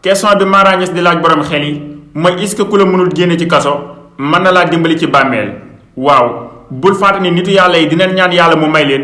question bi Mara Niass di laaj borom xel yi mooy est-ce que ku la mënul génne ci kaso mën na laa dimbali ci bàmmeel. waaw bul fàtte ni nitu yàlla yi dinañ ñaan yàlla mu may leen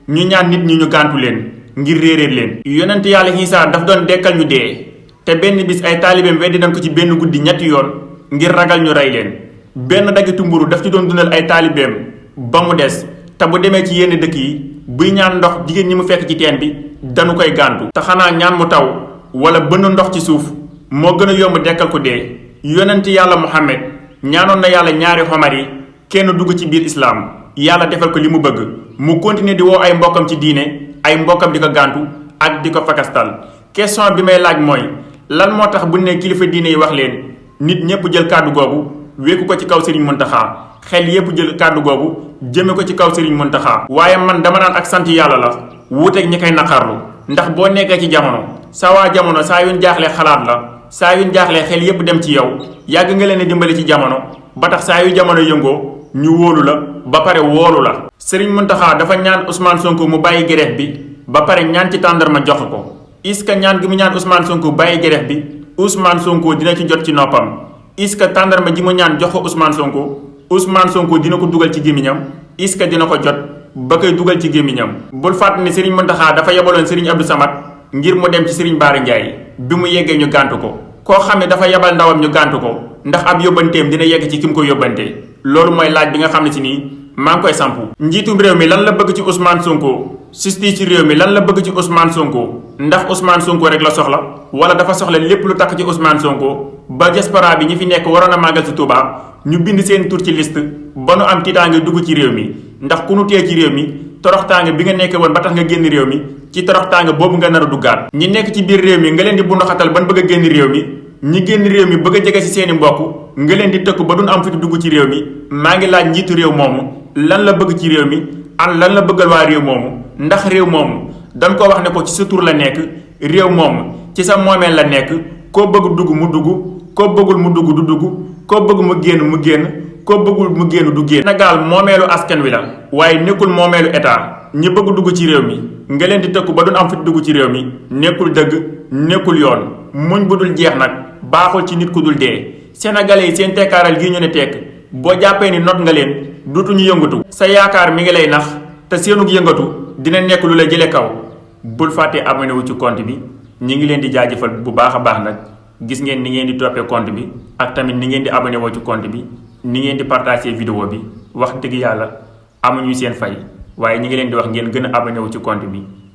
ñu ñaan nit ñi ñu gàntu leen ngir réeréer leen. yonent yàlla Isaa daf doon dekkal ñu dee te benn bis ay taalibeem weddi nañ ko ci benn guddi ñetti yoon ngir ragal ñu rey leen. benn daggitu mburu daf ci doon dundal ay taalibeem ba mu des te bu demee ci yenn dëkk yi buy ñaan ndox jigéen ñi mu fekk ci teen bi dañu koy gàntu. te xanaa ñaan mu taw wala bënn ndox ci suuf moo gën a yomb dekkal ko dee. yonent yàlla Muhammad ñaanoon na yàlla ñaari xomar yi kenn dugg ci biir islaam yàlla defal ko li mu bëgg mu continuer di woo ay mbokkam ci diine ay mbokkam di ko gàntu ak di ko fakastal. question bi may laaj mooy lan moo tax bu ne kilifa diine yi wax leen nit ñépp jël kàddu googu wéeku ko ci kaw Serigne Mountakha xel yépp jël kàddu googu jëme ko ci kaw Serigne Mountakha. waaye man dama naan ak sant yàlla la wuuteeg ñi koy naqarlu ndax boo nekkee ci jamono saa waa jamono saa yuñ jaaxlee xalaat la saa yuñ jaaxlee xel yépp dem ci yow yàgg nga leen a dimbali ci jamono ba tax saa yu jamono yëngoo ñu wóolu la ba pare woolu la. Serigne Mountakha dafa ñaan Ousmane Sonko mu bàyyi grève bi ba pare ñaan ci tàndarma jox ko est-ce que ñaan gi mu ñaan Ousmane Sonko bàyyi grève bi Ousmane Sonko dina ci jot ci noppam est-ce que tàndarma ji mu ñaan jox ko Ousmane Sonko dina ko dugal ci gémmiñam est-ce que dina ko jot ba koy dugal ci gémmiñam. bul fàtte ni Serigne Mountakha dafa yebaloon Serigne Abdou Samad ngir mu dem ci Serigne Bara Ndiaye bi mu yeggee ñu gàntu ko. koo xam ne dafa yebal ndawam ñu gàntu ko ndax ab yóbbanteem dina yegg ci ki mu ko yóbbante loolu mooy laaj bi nga xam ne ci nii maa ngi koy sampu. njiitum réew mi lan la bëgg ci Ousmane Sonko justice ci réew mi lan la bëgg ci Ousmane Sonko ndax Ousmane Sonko rek la soxla wala dafa soxla lépp lu takk ci Ousmane Sonko ba diaspora bi ñi fi nekk waroon a màggal si Touba ñu bind seen tur ci liste ba nu am tiitaange dugg ci réew mi ndax ku nu tee ci réew mi toroxtaange bi nga nekkee woon ba tax nga génn réew mi ci toroxtaange boobu nga nar a duggaat. ñi nekk ci biir réew mi nga leen di bunduxatal ban bëgg a génn réew mi ñi génn réew mi bëgg a jege ci seeni mbokk nga leen di tëkk ba duñ am fi dugg ci réew mi maa ngi laaj njiitu réew moomu lan la bëgg ci réew mi an lan la bëggal waa réew moomu ndax réew moomu dañ ko wax ne ko ci sa tur la nekk réew moomu ci sa moomeel la nekk koo bëgg dugg mu dugg koo bëggul mu dugg du dugg koo bëgg mu génn koo bëggul mu génn du génn. Sénégal moomeelu askan wi la waaye nekkul moomeelu état ñi bëgg dugg ci réew mi nga leen di tëkku ba duñ am fi dugg ci réew mi nekkul dëgg nekkul yoon muñ bu dul jeex nag baaxul ci nit ku dul dee. Sénégalais yi seen tekkaaral gii ñu ne tekk boo jàppee ni not nga leen dutuñu yëngatu sa yaakaar mi ngi lay nax te seenug yëngatu dina nekk lu la jële kaw. bul fàtte abonné wu ci compte bi ñi ngi leen di jaajëfal bu baax a baax nag gis ngeen ni ngeen di toppee compte bi ak tamit ni ngeen di abonné woo ci compte bi ni ngeen di partagé vidéo bi wax dëgg yàlla amuñu seen fay waaye ñi ngi leen di wax ngeen gën a abonné wu ci compte bi